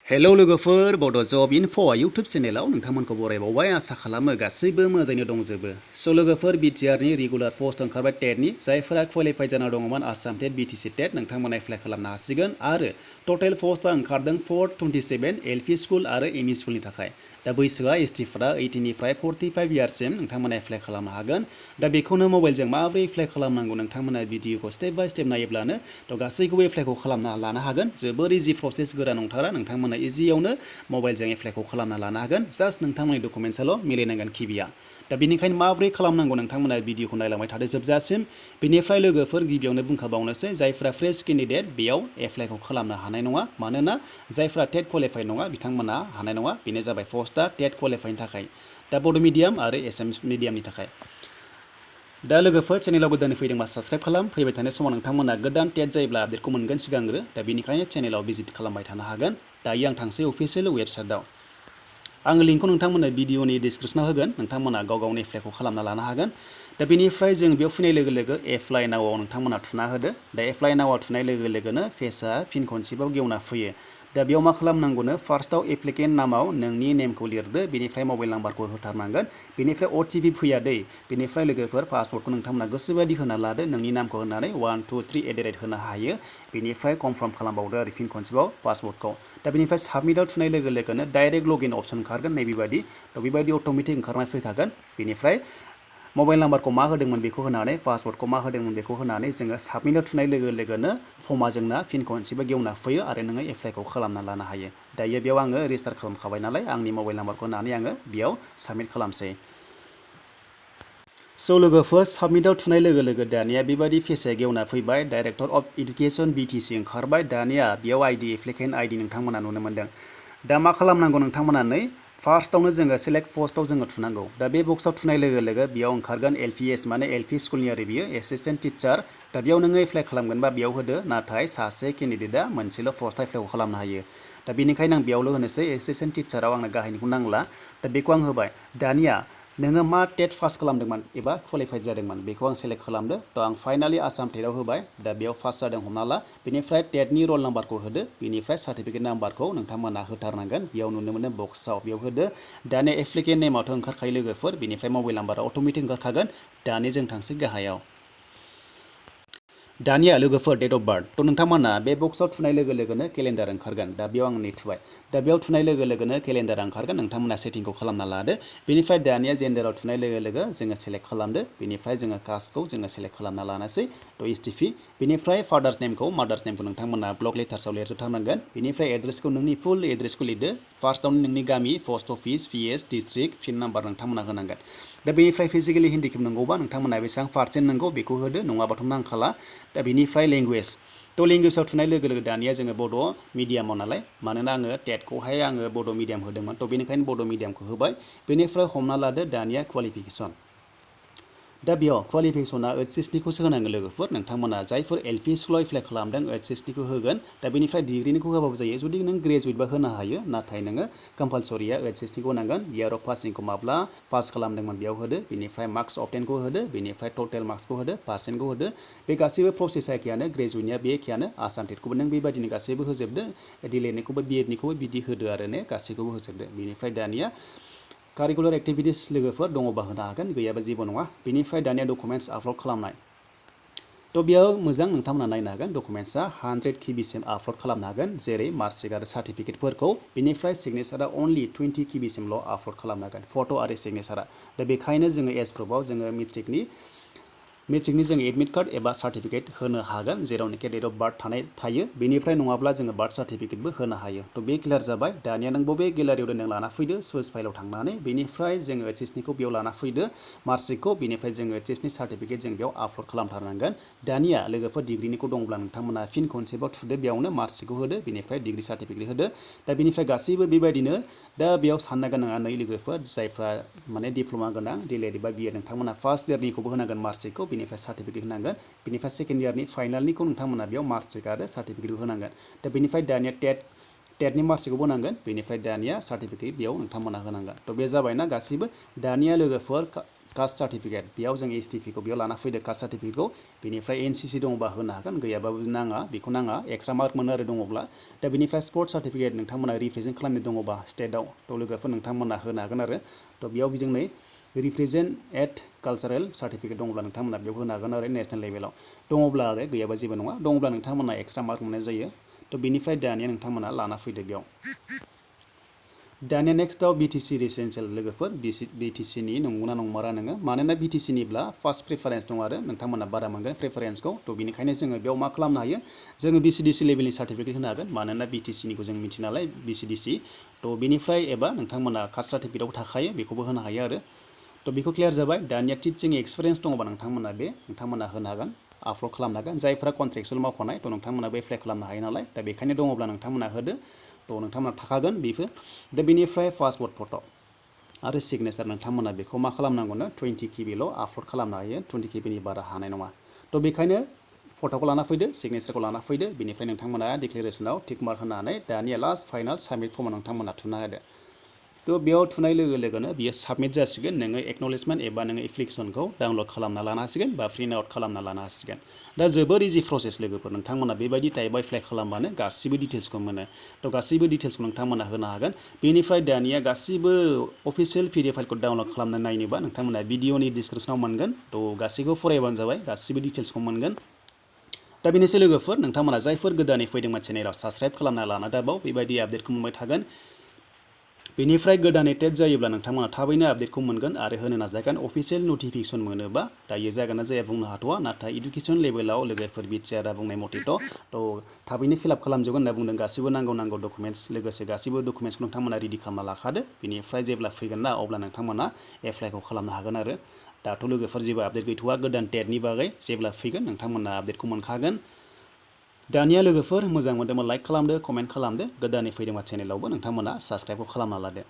Hello लोगोफोर बड' जब enough' YouTube चेनेलाव नोंथांमोनखौ बरायबावबाय आसा खालामो गासैबो मोजाङैनो दंजोबो। स' लोगोफोर BTR नि रेगुलार पस्ट ओंखारबाय टेटनि जायफोरा क्वालिफाइ जाना दङमोन आसाम टेट BTC टेट नोंथांमोना एप्लाइ खालामनो हासिगोन आरो टटेल पस्टआ ओंखारदों 427 एलपि स्कुल आरो एमइ स्कुलनि थाखाय। दा बैसोआ एसटिफोरा 18 निफ्राय 45 इयार्ससिम नोंथांमोना एप्लाइ खालामनो हागोन। दा बेखौनो मबाइलजों माबोरै एप्लाइ खालामनांगौ नोंथांमोना भिडिअखौ स्टेप बाय स्टेप नायोब्लानो गासैखौबो एप्लाइखौ खालामना लानो हागोन। जोबोर इजि प्रसेस गोरा नंथारा नोंथांमोना इजियावनो मबाइलजों एप्लाइखौ खालामना लानो हागोन। जास्ट नोंथांमोननि डकुमेन्टसाल' मिलायनांगोन किबिया। दा बेनिखायनो माबोरै खालामनांगौ नोंथांमोना भिडिअखौ नायलांबाय थादो जोबजासिम। बेनिफ्राय लोगोफोर गिबियावनो बुंखाबावनोसै जायफ्रा फ्रेश केन्डिडेट बेयाव एप्लाइखौ खालामनो हानाय नङा मानोना जायफ्रा टेट क्वालिफाइ नङा बिथांमोना हानाय नङा। बेनो जाबाय पस्टआ टेट क्वालिफाइनि थाखाय दा बड' मिडियाम आरो एसामिस मिडियामनि थाखाय। दा लोगोफोर चेनेलाव गोदानै फैदोंबा साबस्क्राइब खालाम। फैबाय थानाय समाव नोंथांमोना गोदान टेट जायोब्ला आपडेटखौ मोनगोन सिगांग्रो। दा बेनिखायनो चेनेलाव भिजिट खालामबाय थानो हागोन। दायो आं थांसै अफिसियेल वेबसाइटआव। आं लिंकखौ नोंथांमोननो भिडिअनि डिसक्रिपसनाव होगोन। नोंथांमोना गाव गावनि एप्लाइखौ खालामना लानो हागोन। दा बेनिफ्राय जों बेयाव फैनाय लोगो लोगो एप्लाइ नावआव नोंथांमोना थुना होदो। दा एप्लाइ नावआव थुनाय लोगो लोगोनो पेजआ फिन खनसेबाव गेवना फैयो। दा बेयाव मा खालामनांगौनो फार्स्टआव एप्लिकेन्ट नामाव नोंनि नेमखौ लिरदो। बेनिफ्राय मबाइल नाम्बारखौ होथारनांगोन। बेनिफ्राय OTP फैया दै। बेनिफ्राय लोगोफोर पासवर्डखौ नोंथांमोना गोसोबायदि होना लादो। नोंनि नामखौ होनानै 1 2 3 होनो हायो। बेनिफ्राय कनफार्म खालामबावदो आरो फिन खनसेबाव पासवर्डखौ। दा बेनिफ्राय साबमिटआव थुनाय लोगो लोगोनो डाइरेक्ट लगइन अप्सन ओंखारगोन नैबेबायदि। थ' बेबायदि अट'मेटिक ओंखारनाय फैखागोन। बेनिफ्राय मबाइल नाम्बारखौ मा होदोंमोन बेखौ होनानै पासवर्डखौ मा होदोंमोन बेखौ होनानै जोङो साबमिटआव थुनाय लोगो लोगोनो फर्मआ जोंना फिन खनसेबो गेवना फैयो आरो नोङो एप्लाइखौ खालामना लानो हायो। दायो बेयाव आङो रेजिस्टार खालामखाबाय नालाय आंनि मबाइल नाम्बारखौ होनानै आङो बेयाव साबमिट खालामसै। स' लोगोफोर साबमिटआव थुनाय लोगो लोगो दानिया बेबायदि पेजआ गेवना फैबाय। डाइरेक्टर अफ इडुकेसन BTC ओंखारबाय। दानिया बेयाव आइडि एप्लिकेन्ट आइडि नोंथांमोना नुनो मोनदों। दा मा खालामनांगौ नोंथांमोना नै फार्स्टआवनो जोङो सेलेक्ट पस्टआव जोङो थुनांगौ। दा बे बक्सआव थुनाय लोगो लोगो बेयाव ओंखारगोन LPS माने LP स्कुलनि आरो बियो एसिस्टेन्ट टिचार। दा बेयाव नोङो एप्लाइ खालामगोनबा बेयाव होदो। नाथाय सासे केन्डिडेटआ मोनसेल' पस्टआव एप्लाइखौ खालामनो हायो। दा बेनिखायनो आं बेयावल' होनोसै एसिस्टेन्ट टिचाराव आंनो गाहायनिखौ नांला। दा बेखौ आं होबाय। दानिया नोङो मा टेट पास खालामदोंमोन एबा क्वालिफाइड जादोंमोन बेखौ आं सेलेक्ट खालामदो। थ' आं फाइनालि आसाम टेटआव होबाय। दा बेयाव पास जादों हमना ला। बेनिफ्राय टेटनि रल नाम्बारखौ होदो। बेनिफ्राय सार्टिफिकेट नाम्बारखौ नोंथांमोना होथारनांगोन। बेयाव नुनो मोनो बक्सआव बेयाव होदो। दानिया एप्लिकेन्ट नेमावथ' ओंखारखायो लोगोफोर। बेनिफ्राय मबाइल नाम्बारा अट'मेटिक ओंखारखागोन। दानिया जों थांसै गाहायाव। दानिया लोगोफोर डेट अफ बार्थ। थ' नोंथांमोना बे बक्सआव थुनाय लोगो लोगोनो केलेन्डार ओंखारगोन। दा बेयाव आं नै थुबाय। दा बेयाव थुनाय लोगो लोगोनो केलेन्डार ओंखारगोन। नोंथांमोना सेटिंखौ खालामना लादो। बेनिफ्राय दानिया जेन्डाराव थुनाय लोगो लोगो जोङो सेलेक्ट खालामदो। बेनिफ्राय जोङो कास्टखौ जोङो सेलेक्ट खालामना लानोसै। थ' STP बेनिफ्राय फादार्स नेमखौ मादार्स नेमखौ नोंथांमोना ब्लक लेटार्सआव लिरजोबथारनांगोन। बेनिफ्राय एड्रेसखौ नोंनि फुल एड्रेसखौ लिरदो। फार्स्टआवनो नोंनि गामि post office PS district pin number नोंथांमोना होनांगोन। दा बेनिफ्राय फिजिकेलि हिन्दी नांगौबा नोंथांमोना बेसेबां पार्सेन्ट नांगौ बेखौ होदो नङाबाथ' नांखाला। दा बेनिफ्राय लेंगुवेज। थ' लेंगुवेजाव थुनाय लोगो लोगो दानिया जोङो बड' मिडियामाव नालाय मानोना आङो टेटखौहाय आङो बड' मिडियाम होदोंमोन। थ' बेनिखायनो बड' मिडियामखौ होबाय। बेनिफ्राय हमना लादो दानिया क्वालिफिकेसन। दा बेयाव क्वालिफिकेसना HSC निखौसो होनांगोन लोगोफोर। नोंथांमोना जायफोर LP स्कुलाव एप्लाइ खालामदों HSC निखौ होगोन। दा बेनिफ्राय डिग्रिनिखौ होबाबो जायो जुदि नों ग्रेजुवेटबा होनो हायो। नाथाय नोङो कम्पालसरिया HSC निखौ होनांगोन। इयार अफ पासिंखौ माब्ला पास खालामदोंमोन बेयाव होदो। बेनिफ्राय मार्क्स अबटेनखौ होदो। बेनिफ्राय टटेल मार्क्सखौ होदो पार्सेन्टखौ होदो। बे गासैबो प्रसेसा एखेयानो ग्रेजुवेटनिया बे एखेयानो आसाम टेटखौबो नों बेबायदिनो गासैबो होजोबदो। DLEDनिखौबो BEdनिखौबो बिदि होदो आरो ने गासैखौबो होजोबदो। बेनिफ्राय दानिया कारिकुलार एक्टिभिटिस लोगोफोर दङबा होनो हागोन गैयाबा जेबो नङा। बेनिफ्राय दानिया डकुमेन्टस आपल'ड खालामनाय। थ' बेयाव मोजां नोंथांमोना नायनो हागोन डकुमेन्टसा 100 KBसिम आपल'ड खालामनो हागोन जेरै मार्कशिट आरो सार्टिफिकेटफोरखौ। बेनिफ्राय सिगनेसारा अनलि 20 KBसिमल' आपल'ड खालामनो हागोन फट' आरो सिगनेसारा। दा बेखायनो जोङो एज प्रुफआव जोङो मेट्रिकनि जोङो एडमिट कार्ड एबा सार्टिफिकेट होनो हागोन जेरावनोखि डेट अफ बार्थ थायो। बेनिफ्राय नङाब्ला जोङो बार्थ सार्टिफिकेटबो होनो हायो। थ' बे क्लियार जाबाय। दानिया नों बबे गेलारियाव दोनदों लाना फैदो सुइस फाइलाव थांनानै। बेनिफ्राय जोङो HSCनिखौ बेयाव लाना फैदो मार्कशिटखौ। बेनिफ्राय जोङो HSCनि सार्टिफिकेट जों बेयाव आपल'ड खालामथारनांगोन। दानिया लोगोफोर डिग्रिनिखौ दंब्ला नोंथांमोना फिन खनसेबाव थुदो बेयावनो मार्कशिटखौ होदो। बेनिफ्राय डिग्रि सार्टिफिकेट होदो। दा बेनिफ्राय गासैबो बेबायदिनो दा बेयाव साननो गोनाङा नै लोगोफोर जायफ्रा माने डिप्ल'मा गोनां DLED एबा BEd नोंथांमोना फार्स्ट इयारनिखौबो होनांगोन मार्कशिटखौ। बेनिफ्राय सार्टिफिकेट होनांगोन। बेनिफ्राय सेकेन्ड इयारनि फाइनालनिखौ नोंथांमोना बेयाव मार्कशिट आरो सार्टिफिकेटखौ होनांगोन। दा बेनिफ्राय दानिया टेटनि मार्कशिटखौबो होनांगोन। बेनिफ्राय दानिया सार्टिफिकेट बेयाव नोंथांमोना होनांगोन। थ' बे जाबायना गासैबो। दानिया लोगोफोर कास्ट सार्टिफिकेट बेयाव जों एसटिपि खौ बेयाव लाना फैदो कास्ट सार्टिफिकेटखौ बेनिफ्राय एनसिसि दङबा होनो हागोन गैयाबाबो नाङा बेखौ नाङा एक्सट्रा मार्क मोनो आरो दङब्ला दा बेनिफ्राय स्पर्ट्स सार्टिफिकेट नोंथांमोना रिप्रेजेन्ट खालामनो दङबा स्टेटआव थ' लोगोफोर नोंथांमोना होनो हागोन आरो थ' बेयाव जोंनो रिप्रेजेन्ट एट कालचारेल सार्टिफिकेट दङब्ला नोंथांमोना बेयाव होनो हागोन आरो नेसनेल लेभेलाव दङब्ला आरो गैयाबा जेबो नङा दङब्ला नोंथांमोना एक्सट्रा मार्क मोननाय जायो थ' बेनिफ्राय दानिया नोंथांमोना लाना फैदो बेयाव दानिया नेक्स्टआव बिटिसि रेसिडेन्सियेल लोगोफोर बिटिसिनि नंगौना नंमारा नोङो मानोना बिटिसिनिब्ला फार्स्ट प्रिफारेन्स दं आरो नोंथांमोना बारा मोनगोन प्रिफारेन्सखौ थ' बेनिखायनो जोङो बेयाव मा खालामनो हायो जोङो बिसिडिसि लेभेलनि सार्टिफिकेट होनो हागोन मानोना बिटिसिनिखौ जों मिथियो नालाय बिसिडिसि थ' बेनिफ्राय एबा नोंथांमोना कास्ट सार्टिफिकेटआव थाखायो बेखौबो होनो हायो आरो थ' बेखौ क्लियार जाबाय दानिया टिचिं एक्सपिरियेन्स दङबा नोंथांमोना होनो हागोन आपल'ड खालामनो हागोन जायफ्रा कन्ट्रेक्सुवेल मावखानाय थ' नोंथांमोनाबो एप्लाइ खालामनो हायो नालाय दा बेखायनो दङब्ला नोंथांमोना होदो थ' नोंथांमोना थाखागोन बेफोर दा बेनिफ्राय पासपर्ट फट' आरो सिगनेचार नोंथांमोना बेखौ मा खालामनांगौनो 20 केबिल' आपल'ड खालामनो हायो 20 केबिनि बारा हानाय नङा थ' बेखायनो फट'खौ लाना फैदो सिगनेचारखौ लाना फैदो बेनिफ्राय नोंथांमोना डिक्लेरेसनाव टिक मार्क होनानै दानिया लास्ट फाइनाल साबमिट फर्माव नोंथांमोना थुना होदो थ' बेयाव थुनाय लोगो लोगोनो बियो साबमिट जासिगोन नोङो एक्न'लेजमेन्ट एबा नोङो एप्लिकेसनखौ डाउनलड खालामना लानो हासिगोन बा प्रिन्ट आउट खालामना लानो हासिगोन दा जोबोर इजि प्रसेस लोगोफोर नोंथांमोना बेबायदि टाइपआव एप्लाइ खालामबानो गासिबो डिटेल्सखौ मोनो थ' गासैबो डिटेल्सखौ नोंथांमोना होनो हागोन बेनिफ्राय दानिया गासिबो अफिसियेल पिडिएफ फाइलखौ डाउनलड खालामना नायनोबा नोंथांमोना भिडिअनि डिसक्रिपसनाव मोनगोन थ' गासैखौबो फरायबानो जाबाय गासिबो डिटेल्सखौ मोनगोन दा बेनोसै लोगोफोर नोंथांमोना जायफोर गोदानै फैदोंमोन चेनेलाव साबस्क्राइब खालामना लाना दाबाव बेबायदि आपडेटखौ मोनबाय थागोन बेनिफ्राय गोदानै टेट जायोब्ला नोंथांमोना थाबैनो आपडेटखौ मोनगोन आरो होनो नाजागोन अफिसियेल नटिफिकेसन मोनोबा दायो जागोन ना जाया बुंनो हाथ'वा नाथाय इडुकेसन लेभेलाव लोगोफोर BTR बुंनाय मथेथ' थाबैनो फिलआप खालामजोबगोन होनना बुंदों गासिबो नांगौ डकुमेन्ट्स लोगोसे गासिबो डकुमेन्ट्सखौ नोंथांमोना रेडि खालामना लाखादो बेनिफ्राय जेब्ला फैगोन ना अब्ला नोंथांमोना एप्लाइखौ खालामनो हागोन आरो दाथ' लोगोफोर जेबो आपडेट गैथ'वा गोदान टेटनि बागै जेब्ला फैगोन नोंथांमोना आपडेटखौ मोनखागोन दानिया लोगोफोर मोजां मोनदोंबा लाइक खालामदो कमेन्ट खालामदो गोदानै फैदोंबा चेनेलावबो नोंथांमोना साबस्क्राइबखौ खालामना लादो